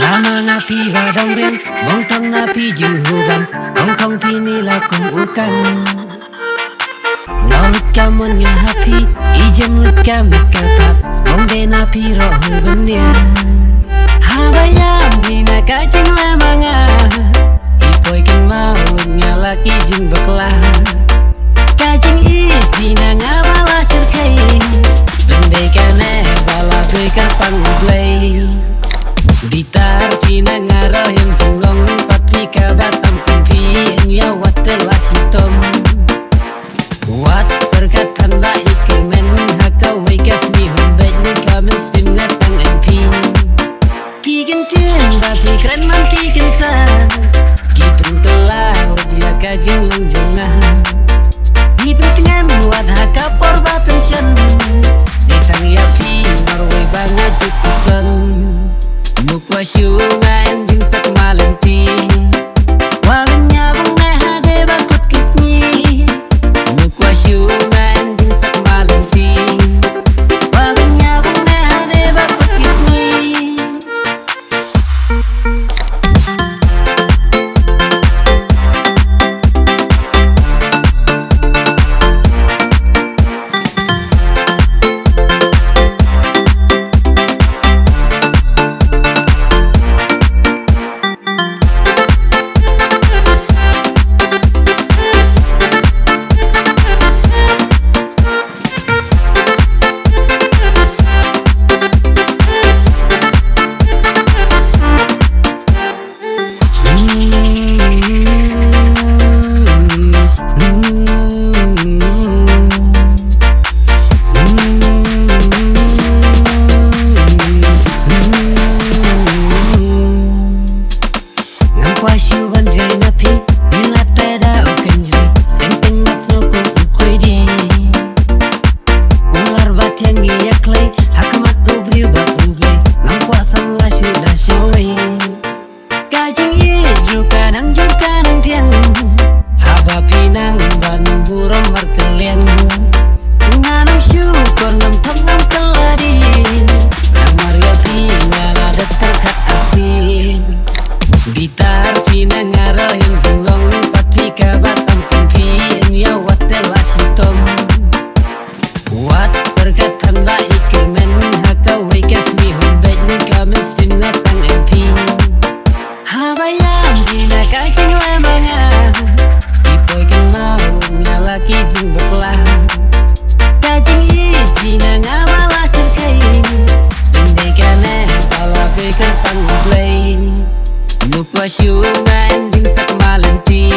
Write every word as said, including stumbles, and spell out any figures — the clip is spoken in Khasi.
Lama nga phi ba dang riang, mong tang na phi jinghuban, kong kong phi ni la kong u kang. Noluk ka mon nga ha phi, i jem lut ka met ka pat, mong de na phi ro huban nia. Haba yam phi na ka jingla ma nga, i poi ken ma wut nga la ki jingbakla. Ka jingïeit phi na nga ba la syrkhei, bym dei kane ba la dei ka pang U Blei. Bitar phi na nga rohim jinglong, pat phi ka ba tam phi ïa wat te la shitom. Wat pyrkhat than ba i kyrmen ha kawei ka sngi hum beit ka mynsiem nga tang en phi. Ki kyntien ba phi kren man ki kynta, ki pynkylla wat ïa ka jinglong jong nga. Ki pyntngen wat ha ka por ba tension, dei tang ïa phi marwei ba nga ju pynsan. Mukwa shu nga en jingsak ma lynti, wa ban ïa bang ne ha dei ba kut ki sngi. Mukwa shu nga en jingsak ma lynti, wa ban ïa bang ne ha dei ba kut ki sngi. Ngam kwah shuh ban jngai na phi, phi la phet da u kynjri, teng teng nga sngew kum u koidi. Kular ba thiang ngi ïa khlei ha khmat u briew bad U Blei, ngam kwah samla shuh da shawei. Ka jingïeit jong ka nang jur ka nang thiang, haba phi nang ban burom markylliang. Nga nang shukor ngam thok ngam kylla dien, namar ïa phi nga la dep pyrkhat arsien. Bitar phi na nga rohim jinglong, pat phi ka ba tam kum phi ïa wat te la shitom. Wat pyrkhat than ba i kyrmen ha kawei ka sngi hum beit ka mynsiem nga tang en phi. Haba ïam phi na ka jingla ma nga, i poi kynmaw nga la ki jingbakla. Ka jingïeit phi na nga ba la syrkhei, ym dei kane ba la phi kyrpang U Blei. Mukwa shuh nga en jingsak ma lynti.